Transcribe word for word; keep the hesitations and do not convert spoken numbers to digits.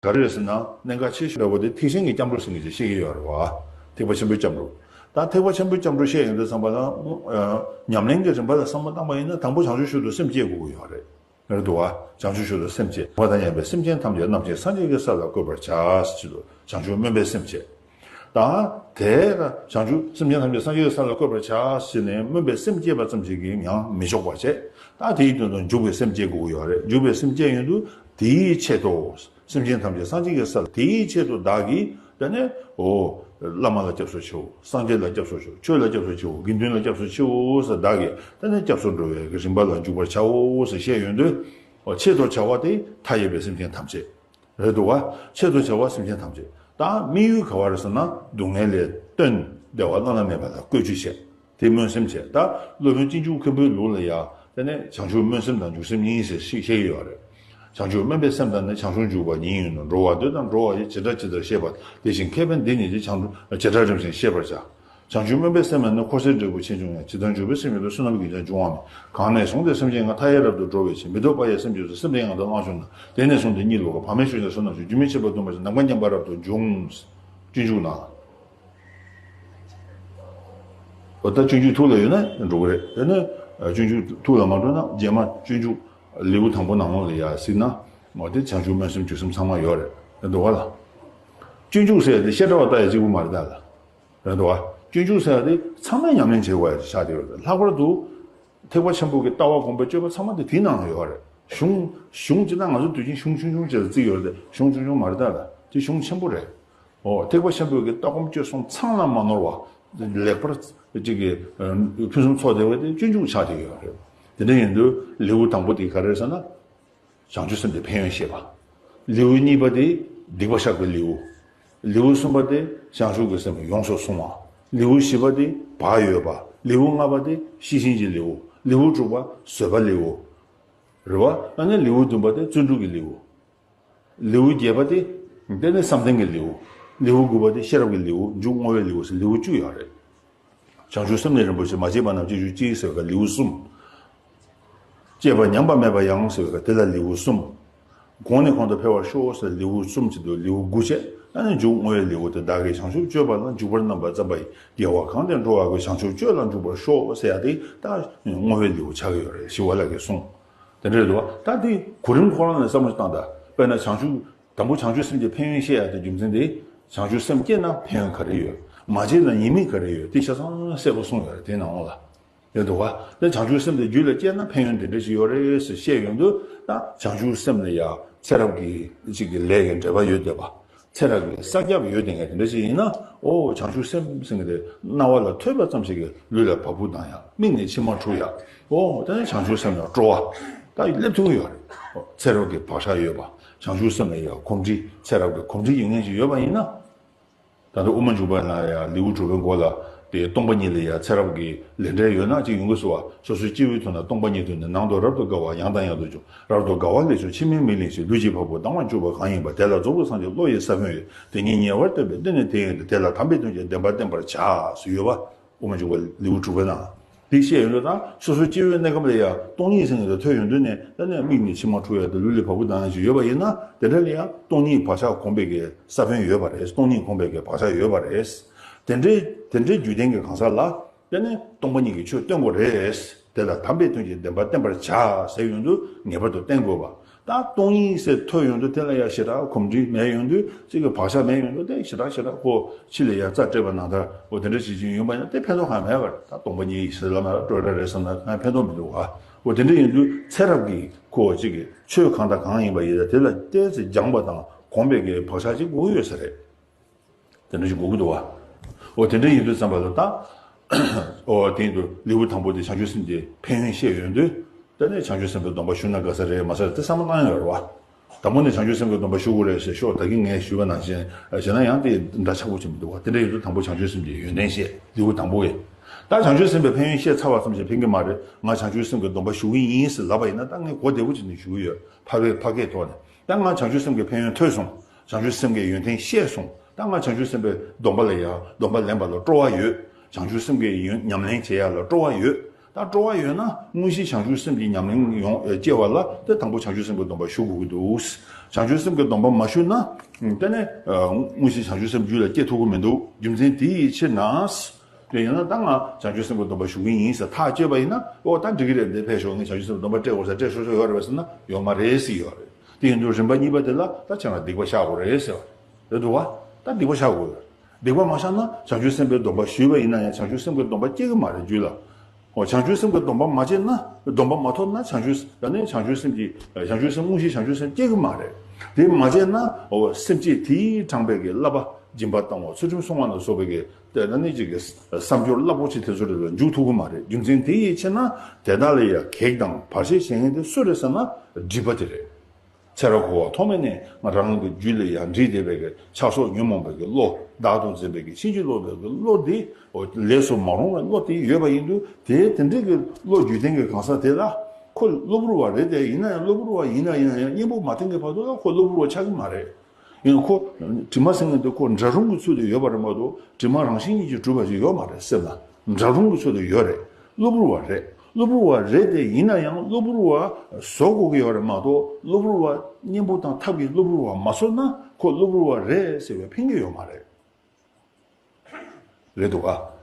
ག་རེ་རེད་ཟེར་ན། གནད་འགག་ཆེ་ཤོས་འདྲ་བོ་དེ་ཐེག་ཆེན་གྱི་སྐྱབས་འགྲོ་ཟེར་མཁན་ཅིག་བཤད་ཀྱི་ཡོད་རེད་བ། ཐེག་པ་ཆེན་པོའི་སྐྱབས་འགྲོ། ད་ཐེག་པ་ཆེན་པོའི་སྐྱབས་འགྲོ་བཤད་ཡོང་དུས་ཙམ་པ་ལ། ཨ། ཉམས་ལེན་གྱི་རིམ་པ་ལ་བསམ་བློ་བཏང་པ་ཡིན་ན། དང་པོ་བྱང་ཆུབ་མཆོག་ཏུ་སེམས་བསྐྱེད་དགོས་ཀྱི་ཡོད་རེད། རེད་འདུག་བ། བྱང་ཆུབ་མཆོག་ཏུ་སེམས་བསྐྱེད། བ་དང་མཉམ་པའི་སེམས་ཅན་ཐམས་ཅད་རྣམ་མཁྱེན་སངས་རྒྱས་ཀྱི་ས་ལ་བཀོད་པར་བྱ། ཞེས་སོ། བྱང་ཆུབ་སྨོན་པའི་སེམས་བསྐྱེད། ད་དེ་ལ་བྱང་ཆུབ་སེམས་ཅན་ཐམས་ཅད་སངས་རྒྱས་ཀྱི་ས་ལ་བཀོད་པར་བྱ་ཞེས་ནས་སྨོན་པའི་སེམས་བསྐྱེད་པ་ཙམ་ཞིག་གིས་ཡང་མི་ཆོག་པ་བྱས། ད་དེའི་དོན་དུ་འཇུག་པའི་སེམས་བསྐྱེད་དགོས་ཀྱི་ཡོད་རེད། འཇུག་པའི་སེམས་བསྐྱེད་ཡོང་དུས་དེའི་ཆེད་དུ། སེམས་ཅན་ཐམས་ཅད་སངས་རྒྱས་ཀྱི་ས་ལ། དེའི་ཆེད་དུ་བདག་གིས་དེ་ནས། འོ། བླ་མ་ལ་སྐྱབས་སུ་མཆིའོ། སངས་རྒྱས་ལ་སྐྱབས་སུ་མཆིའོ། ཆོས་ལ་སྐྱབས་སུ་མཆིའོ། དགེ་འདུན་ལ་སྐྱབས་སུ་མཆིའོ་ཟེར། བདག་གིས་དེ་ནས་སྐྱབས་སུ་འགྲོ་བའི་རིམ་པ་ལ་འཇུག་པར་བྱའོ་ཟེར་བཤད་ཡོང་དུས། འོ། ཆེད་དུ་བྱ་བ་དེ་མཐའ་ཡས་པའི་སེམས་ཅན་ཐམས་ཅད། རེད་འདུག་བ། ཆེད་དུ་བྱ་བ་སེམས་ཅན་ཐམས་ཅད། ད་དམིགས་ཡུལ་ག་བ་རེད་ཟེར་ན། སྡུག་བསྔལ་ལས་བཏོན། བདེ་བ་བླ་ན་མེད་པ་ལ་བཀོད་སྒྲིག་བྱེད། དེ་སྨོན་སེམས་བྱས། ད་སློབ་དཔོན་སྤྱོད་འཇུག་མཁན་པོའི་ལུགས་ལ་ཡ། དེ་ནས་བྱང་ཆུབ་སྨོན་སེམས་དང་འཇུག་སེམས་གཉིས་ཟེར་ཞིག་བཤད་ཀྱི་ཡོད་རེད། བྱང་ཆུབ་སྨོན་པའི་སེམས་དང་ནི། བྱང་ཆུབ་འཇུག་པ་ཉིད་ཡིན་ནོ། འགྲོ་བ་འདི་དང་འགྲོ་བ་ཡི། བྱེ་བྲག་ཇི་ལྟར་ཤེས་པ་དེ་བཞིན། མཁས་པས་འདི་ཉིད་ཀྱི། བྱང་ཆུབ་བྱེ་བྲག་རིམ་བཞིན་ཤེས་པར་བྱ། བྱང་ཆུབ་སྨོན་པའི་སེམས་ལ་ནི། འཁོར་སའི་འབྲས་བུ་ཆེ་ཆུང་ཡང་། ཇི་ལྟར་འཇུག་པའི་སེམས་ཡོད་དེ། བསོད་ནམས་ཀྱི་རྒྱུན་ཆད་འབྱུང་བ་མེད། གང་ནས་བཟུང་སྟེ་སེམས་བསྐྱེད་ངན། མཐའ་ཡས་རབ་ཏུ་འགྲོ་བའི་ཕྱིར། མི་ལྡོག་པ་ཡི་སེམས་ཀྱི་ཚོགས། སེམས་དེ་ཡང་དག་བླངས་བྱུང་ན། དེ་ནས་བཟུང་སྟེ་གཉིད་ལོག་གམ། བག་མེད་ཤུགས་ཅན་བསོད་ནམས་ཆུང་། འཇུག་མེད་ཕྱིར་པ་གདུང་བ་ཞིག། ནམ་མཁའ་མཉམ་པ་རབ་ཏུ་འབྱུང་། སྤྱོད་འཇུག་ན། འོ། ད་སྤྱོད་འཇུག་ཐུགས་ལ་ཡོད་ན་འགྲོ་གི་རེད། དེ་ནས་སྤྱོད་འཇུག་ཐུགས་ལ་མ་འགྲོ་ན། རྗེས་མ་སྤྱོད་འཇུག་ལེའུ་དང་པོ་ནང་ལོགས་ལ་ཡ་གཟིགས་ན། འོ། དེ་བྱང་ཆུབ་སྨོན་སེམས་འཇུག་སེམས་ཚང་མ་ཡོད་རེད། རེད་འདུག་བ་ལ། སྤྱོད་འཇུག་ཟེར་ཡ་དེ་བཤད་གྲྭ་བ་ལྟ་ཡ་གཅིག་པུ་མ་རེད་ད་ལ། རེད་འདུག་བ། སྤྱོད་འཇུག་ཟེར་ཡ་དེ་ཚང་མས་ཉམས་ལེན་བྱེད་དགོས་ཡ་ཆགས་བསྡད་ཡོད་རེད། ལྷག་པར་དུ་ཐེག་པ་ཆེན་པོ་གི་ལྟ་བ་སྒོམ་པའི་སྤྱོད་པ་ཚང་མ་དེ་དེའི་ནང་ཡོད་རེད། གཞུང་། གཞུང་སྤྱིར་ན་ང་ཚོ་དུས་རྒྱུན་གཞུང་ཆུང་ཆུང་བྱས་ཏེ་བརྩི་ཡོད་རེད་དེ། གཞུང་ཆུང་ཆུང་མ་རེད་ད་ལ། དེ་གཞུང་ཆེན་པོ་རེད། འོ། ཐེག་པ་ཆེན་པོའི་གི་ལྟ་སྒོམ་སྤྱོད་གསུམ་ཚང་ལ་མ་ནོར་བ། ལེགས་པར་ཅིག་གི་ཕུན་སུམ་ཚོགས་བསྡད་པ་དེ་སྤྱོད་འཇུག་ཆགས་བསྡད་ཡོད་རེད། དེ་འདྲ་ཡིན་དུས་ལེའུ་དང་པོ་དེ་ག་རེ་རེད་ཟེར་ན། བྱང་ཆུབ་སེམས་དེ་ཕན་ཡོན་བཤད་པ། ལེའུ་གཉིས་པ་དེ་སྡིག་པ་བཤགས་པའི་ལེའུ། ལེའུ་གསུམ་པ་དེ་བྱང་ཆུབ་ཀྱི་སེམས་ཡོངས་སུ་བཟུང་བ། ལེའུ་བཞི་པ་དེ་བག་ཡོད་པ། ལེའུ་ལྔ་པ་དེ་ཤེས་བཞིན་གྱི་ལེའུ། ལེའུ་དྲུག་པ་བཟོད་པ་ལེའུ། རེད་བ། ཨ་ནི་ལེའུ་བདུན་པ་དེ་བརྩོན་འགྲུས་ཀྱི་ལེའུ། ལེའུ་བརྒྱད་པ་དེ། དེ་ནི་བསམ་གཏན་གྱི་ལེའུ། ལེའུ་དགུ་པ་དེ་ཤེས་རབ་ཀྱི་ལེའུ། མཇུག་བསྔོ་བའི་ལེའུ་ཟེར་ལེའུ་བཅུ་ཡོད་རེད། བྱང་ཆུབ་སེམས་ནི་རིན་པོ་ཆེ། མ་སྐྱེས་པ་རྣམས་སྐྱེ་གྱུར་ཅིག་ཟེར་བའི་ལེའུ་གསུམ། སྐྱེས་པ་ཉམས་པ་མེད་པ་ཡང་ཟེར་བའི་དེ་ལ་ལེའུ་གསུམ། གོང་ནས་གོང་དུ་འཕེལ་བར་ཤོག་ཟེར་ལེའུ་གསུམ་བྱས་དུས་ལེའུ་དགུ་བྱས། ཨ་ནི་མཇུག་བསྔོ་བའི་ལེའུ་དེ། བདག་གིས་བྱང་ཆུབ་སྤྱོད་པ་ལ། འཇུག་པར་རྣམ་པར་བརྩམས་པ་ཡི། དགེ་བ་གང་དེ་འགྲོ་བ་ཀུན། བྱང་ཆུབ་སྤྱོད་ལ་འཇུག་པར་ཤོག་ཟེར་ཡ་དེ་ད་བསྔོ་བའི་ལེའུ་ཆགས་ཀྱི་ཡོད་རེད། ཞི་བ་ལྷ་གིས་གསུངས། དེ་འདྲ་རེད་འདུག་བ། ད་དེ་གོ་རིམ་ཁོ་རང་ལ་བསམ་བློ་བཏང་དང་། དཔེར་ན་བྱང་ཆུབ། དང་པོ་བྱང་ཆུབ་སེམས་ཀྱི་ཕན་ཡོན་བཤད་ཡ་དེ་རྒྱུ་མཚན་དེ། བྱང་ཆུབ་སེམས་སྐྱེས་ན་ཕན་ཡོན་ག་རེ་ཡོད། མ་སྐྱེས་ན་ཉེས་དམིགས་ག་རེ་ཡོད། དེ་ཆ་ཚང་གསལ་པོ་གསུངས་ཡོད་རེད། དེ་ནང་ལ་ཡོད་འདུག་བ། དེ་བྱང་ཆུབ་སེམས་དེ་རྒྱུད་ལ་སྐྱེས་ན་ཕན་ཡོན་དེ་འདྲ་ཞིག་ཡོད་རེད་ཟེར་བཤད་ཡོང་དུས། ད་བྱང་ཆུབ་སེམས་ལ་ཡ་ཚེ་རབས་ཀྱི་གཅིག་གི་ལས་ཀྱི་འབྲེལ་བ་ཡོད་བསྡད་པ། ཚེ་རབས་ཀྱི་ས་རྒྱབ་ཡོད་དེ་ངས་དེ་འདྲ་ཞིག་ཡིན་ན། ཨོ། བྱང་ཆུབ་སེམས་ཟེར་མཁན་དེ་རྣ་བ་ལ་ཐོས་པ་ཙམ་ཞིག་གིས་ལུས་ལ་བ་སྤུ་ལྡང་ཡ། མིག་ནས་མཆི་མ་འཁྲུ་ཡ། ཨོ། དེ་ནས་བྱང་ཆུབ་སེམས་ལ་སྤྲོ་བ་ད་སླེབས་ཐུབ་ཀྱི་ཡོད་རེད། ཨོ། ཚེ་རབས་ཀྱི་བག་ཆགས་ཡོད་པ། བྱང་ཆུབ་སེམས་ལ་ཡ་གོམས་འདྲིས། ཚེ་རབས་ཀྱི་གོམས་འདྲིས་ཡོད་མཁན་ཞིག་ཡོད་པ་ཡིན་ན། ད་ལྟ་དབུ་མ་འཇུག་པ་ན་ཡང་ལེའུ་དྲུག་པའི་མགོ་ལ། དེ་སྟོང་པ་ཉིད་ལ་ཡང་ཚེ་རབས་ཀྱི་ལས་འབྲས་ཡོད་ན་ཅིག་ཡོང་གི་སོ་བ། སོ་སོའི་སྐྱེ་བོའི་དོན་ན་སྟོང་པ་ཉིད་དུ་ནི། ནང་དུ་རབ་ཏུ་དགའ་བ་ཡང་དང་ཡང་དུ་འབྱུང་། རབ་ཏུ་དགའ་བ་ལས་བྱུང་ཕྱི་མའི་མིག་ལེན་ཞིང་། ལུས་ཀྱི་བ་སྤུ་ལྡང་བར་གྱུར་པ་གང་ཡིན་པ། དེ་ལ་རྫོགས་པའི་སངས་རྒྱས་བློ་ཡི་ས་བོན་ཡོད། དེ་ཉིད་ཉེ་བར་སྟོན་པས་འདི་ནི་དེ་ཡིན་ཏེ། དེ་ལ་དམ་པའི་དོན་གྱི་བདེན་པ་བསྟན་པར་བྱ། ཞེས་ཡོད་པ། དབུ་མ་འཇུག་པ་ལེའུ་དྲུག་པའི་ནང་། འདི་བཤད་ཡོད་ལ། ད་སོ་སོའི་སྐྱེ་བོའི་གནས་སྐབས་ལ་ཡང་སྟོང་ཉིད་ཟེར་མཁན་དེ་ཐོས་ཡོང་དུས་ནས། ད་ནས་མིག་ནས་མཆི་མ་འཁྲུ་ཡ་དང་། ལུས་ལས་བ་སྤུ་ལྡང་ཡ་ཞིག་ཡོད་པ་ཡིན་ན། དེ་འདྲ་ལ་ཡང་སྟོང་ཉིད་བག་ཆགས་གོམས་པའི་གི་ས་བོན་ཡོད་པ་རེད། སྟོང་ཉིད་གོམས་པའི་གི་བག་ཆགས་ཡོད་པ་རེད། དེ་འདྲའི། དེ་འདྲའི་རྒྱུད་ལྡན་གྱི་གང་ཟག་ལ། དེ་ནས་སྟོང་པ་ཉིད་ཀྱི་ཆོས་སྟོན་དགོས་རེད། དེ་ལ་དམ་པའི་དོན་གྱི་བདེན་པ་བསྟན་པར་བྱ་ཟེར་ཡོང་དུས། ངེས་པར་དུ་བསྟན་དགོས་པ། ད་སྟོང་ཉིད་ཟེར་ཐོས་ཡོང་དུས་དེ་ལ་ཡང་ཞེ་དྲག་གོམས་འདྲིས་མེད་ཡོང་དུས། གཅིག་གི་བག་ཆགས་མེད་ཡོང་དུས། དེ་ཞེ་དྲག་ཞེ་དྲག་ཁོ་ཕྱི་ལ་ཡང་རྩ་སྤྲད་པ་ནང་ལྟར། འོ། དེ་འདྲ་བྱེད་ཀྱིན་ཡོང་པ་ཡིན་ན་དེ་ཕན་ཐོགས་གང་ཡང་མེད་པ་རེད། ད་སྟོང་པ་ཉིད་ཟེར་ལབ་ན་སྤྲོས་བྲལ་རེད་བསམ་ན་གང་ཡང་ཕན་ཐོགས་མི་འདུག་ག། འོ། དེ་འདྲ་ཡིན་དུས་ཚེ་རབས་ཀྱི་ཁོ་གཅིག་གི་ཆོས་གང་དང་གང་ཡིན་པ་ཡིན་ན། དེ་ལ་ཏོག་ཙམ་སྦྱངས་པ་དང་གོམས་པའི་གི་བག་ཆགས་ཅིག་དགོས་ཀྱི་ཡོད་ས་རེད། དེ་འདྲ་ཞིག་དགོས་ཀྱི་འདུག་བ། འོ། དེ་འདྲ་ཡིན་དུས་ཙམ་པ་ལ་ད། འོ། དེ་ཡིན་དུས་ལེའུ་དང་པོ་དེ་བྱང་ཆུབ་སེམས་ཀྱི་ཕན་ཡོན་བཤད་ཡོང་དུས། དེ་ནས་བྱང་ཆུབ་སེམས་དཔའི་སྡོམ་པ་ཞུ་ན་དགའ་ས་རེད་མ་ས་རེད་དེ་བསམ་བློ་བཏང་ཡོད་རེད་བ། དང་པོ་ནས་བྱང་ཆུབ་སེམས་ཀྱི་སྡོམ་པ་ཞུ་དགོས་རེད་ཟེར་ཤོག་ད་གིན་ངས་ཞུས་པ་ནང་བཞིན་བྱས་ན་ཡང་དེ་འདྲ་ཆགས་པོ་བྱེད་མི་འདུག་བ། དེ་འདྲ་ཡིན་དུས་དང་པོ་བྱང་ཆུབ་སེམས་ཀྱི་ཡོན་ཏན་བཤད། ལེའུ་དང་པོ་ཡིན། ད་བྱང་ཆུབ་སེམས་དཔའི་ཕན་ཡོན་བཤད་ཚར་བ་ཙམ་ཞིག་ཕན་གྱི་མ་རེད། ང་བྱང་ཆུབ་སེམས་ཀྱི་སྡོམ་པ་ཞུ་གི་ཡིན་ཟེར་ལབ་པ་ཡིན་ན། ད་ངས་གོ་བདེ་པོ་བྱས་ནས་ཞུ་གི་ཡོད། ཕ་བའི་ཕ་སྐད་ཐོག་ནས། ད་ང་བྱང་ཆུབ་སེམས་ཀྱི་ཕན་ཡོན་ཐོས་སོང་། བྱང་ཆུབ་སེམས་ཀྱི་ཡོན་ཏན་ཤེས་སོང་། ད་ང་བྱང་ཆུབ་སེམས་དཔའི་སྡོམ་པ་ལ་ཡང་སྡོམ་པ་ལེན་པ་ལ་སྤྲོ་བ་ཡོད། བྱང་ཆུབ་སེམས་ཀྱི་ཡོན་ཉམས་ལེན་བྱེད་ཡ་ལ་སྤྲོ་བ་ཡོད། ད་ ད་སྤྲོ་བ་ཡོད་ན་དངོས་གཞི་བྱང་ཆུབ་སེམས་ཀྱི་ཉམས་ལེན་ཡོང་སྐྱེ་བ་ལ་དེ་དང་པོ་བྱང་ཆུབ་སེམས་ཀྱི་སྡོམ་པ་ཞུ་དགོས་ཀྱི་འདུག་བྱང་ཆུབ་སེམས་ཀྱི་སྡོམ་པ་མ་ཞུས་ན་དེ་ནས་དངོས་གཞི་བྱང་ཆུབ་སེམས་རྒྱུད་ལ་སྐྱེ་ཐུབ་ཀྱི་མི་འདུག་རྒྱུ་མཚན་དེ་ཡི་ཕྱིར་ན། དེ་ཡིན་ན་ད་ང་བྱང་ཆུབ་སེམས་ཀྱི་སྡོམ་པ་ཞུ་གི་ཡིན་ཟེར་ཐག་བཅད་པ་ཡིན་ན། ཨོ་ད་འགྲིག་གི་རེད། འདི་ཕེབས་ཤོག་ངས་བྱང་ཆུབ་སེམས་སྡོམ་པ་སྤྲད་དགོས་ཟེར་སྤྲད་ཤོག་ཤོག་ཡོད་རེད་པས་ཟེར་ན་ཡོད་མ་རེད་ཟེར་ཡོད་རེད། དེ་ཡིན་དུས་རིམ་པ་གཉིས་པ་དེ་ལ་ད་ཁྱེད་རང་སྡིག་པ་བཤགས་དགོས་རེད་ཟེར་བ་རེད་འདུག་བ། ད་སྡིག་པ་བཤགས་དགོས་རེད། སྡིག་པ་མ་བཤགས་ན་བྱང་ཆུབ་སེམས་དཔའི་སྡོམ་པ་ཞུས་པ་ཡིན་ན་ཡང་བྱང་ཆུབ་སེམས་ཀྱི་སྡོམ་པ་སྐྱེ་གི་མ་རེད་རྒྱུད་ལ། ཨོ་བྱང་ཆུབ་སེམས་ཀྱི་སྡོམ་པ་མ་བྱས་ན། སྡོམ་པ་མ་ཐོབ་ན་བྱང་ཆུབ་ད་ནི་བྱང་ཆུབ་སེམས་ཀྱི་བྱང་ཆུབ་སེམས་དངོས་གཞི་བྱང་ཆུབ་སེམས་སྐྱེ་གི་མ་རེད། དེ་མ་བྱས་ན་ཨོ་སེམས་བསྐྱེད་དེའི་དྲངས་པའི་གི་བསླབ་པ་སྦྱིན་པ་བཏང་བ་ཚུལ་ཁྲིམས་སྲུང་བ་ལ་སོགས་པའི་གི་དེ་ད་ནི་ཅིག་གི་བསམ་སྦྱོར་རླབས་པོ་ཆེ་དེ་ཚོ་རེ་ལ་འཇུག་ཐུབ་གི་མ་རེད། རྒྱུ་མཚན་དེ་ཡི་ཕྱིར་ན་དེ་དག་ལ་ཡང་གེགས་དང་བར་ཆད་བྱེད་མཁན་དེ་སུ་རེད་ཟེར་ན་སྒྲིབ་པ་དེ་རེད། ཚེ་རབས་འཁོར་བ་ཐོག་མེད་ནས་ང་རང་གི་རྒྱུད་ལ་ཡང་འདྲེས་བསྡད་པའི་གི་ཆགས་སོགས་ཉོན་མོངས་པའི་གི་བློ། བདག་ཏུ་འཛིན་པའི་གི་ཕྱིན་ཅི་ལོག་པའི་གི་བློ་འདི་ལས་སུ་མ་རུང་བའི་བློ་དེ་ཡོད་པ་ཡིན་དུས། དེ་དེ་འདྲའི་གི་བློ་རྒྱུད་ལྡན་གྱི་གང་ཟག་དེ་ལ་ཁོ་གློ་བུར་བ་རེད་དེ། ཡིན་ན་ཡང་གློ་བུར་བ་ཡིན་ན་ཡང་ཡང་གཉེན་པོ་མ་བསྟེན་གྱི་བར་དུ་ལ་ཁོ་གློ་བུར་བ་ཆགས་ཀྱི་མ་རེད། ཡང་ཁོ་དྲི་མ་ཟེར་མཁན་དེ་ཁོ་འདྲ་རུང་གི་ཚུལ་དུ་ཡོད་པ་རེད་མ་གཏོགས་དྲི་མ་རང་བཞིན་ཉིད་ཀྱིས་གྲུབ་པ་ཞིག་ཡོད་མ་རེད། སེམས་ལ་འདྲ་རུང་གི་ཚུལ་དུ་ཡོད་རེད། གློ་བུར་བ་རེད། གློ་བུར་བ་རེད་དེ། ཡིན་ན་ཡང་གློ་བུར་བ་བཟོ་དགོས་ཀྱི་ཡོད་རེད་མ་གཏོགས་གློ་བུར་བ་གཉེན་པོ་དང་ཐབས་ཀྱིས་གློ་བུར་བ་མ་བཟོས་ན་ཁོ་གློ་བུར་བ་རེད་ཟེར་བའི་ཕན་གྱི་ཡོད་མ་རེད། རེད་འདུག་ག